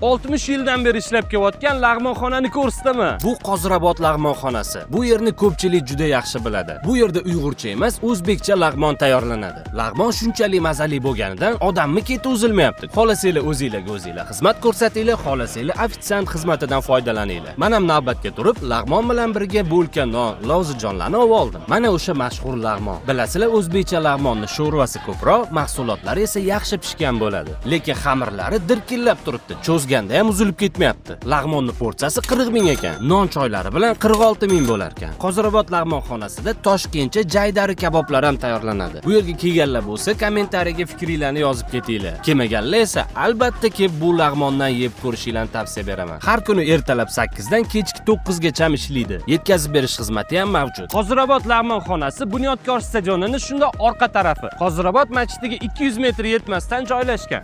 60 yildan beri ishlab kelayotgan lag'monxonani ko'rsataman. Bu Qozirobod lag'monxonasi. Bu yerni ko'pchilik juda yaxshi biladi. Bu yerda uyg'urcha emas, o'zbekcha lag'mon tayyorlanadi. Lag'mon shunchalik mazali bo'lganidan odamni keti uzilmayapti. Xohlasanglar, o'zinglarga o'zinglar xizmat ko'rsatinglar, xohlasanglar, ofitsiant xizmatidan foydalaninglar. Man ham navbatga turib, lag'mon bilan birga bo'lka non, lovzijonlarni olib oldim. Mana o'sha mashhur lag'mon. Bilasizlar, o'zbekcha lag'monni sho'rvasi ko'proq, mahsulotlari esa yaxshi pishgan bo'ladi. Lekin xamirlari dirkillab turibdi. Cho'zganda ham uzilib ketmayapti. Lag'monni porsiyasi 40 ming ekan. Non choylari bilan 46 ming bo'lar ekan. Qozirobod lag'monxonasida Toshkentcha jaydari kaboblar ham tayyorlanadi. Bu yerga kelganlar bo'lsa, kommentariyaga fikringlarni yozib ketinglar. Kelmaganlar esa albatta kelib bu lag'mondan yeb ko'rishinglarni tavsiya beraman. Har kuni ertalab 8 dan kechki 9 gacha ishlaydi. Yetkazib berish xizmati ham mavjud. Qozirobod lag'monxonasi Bunyodkor stadionini shunda orqa tarafi. Qozirobod masjidiga 200 metr yetmasdan joylashgan.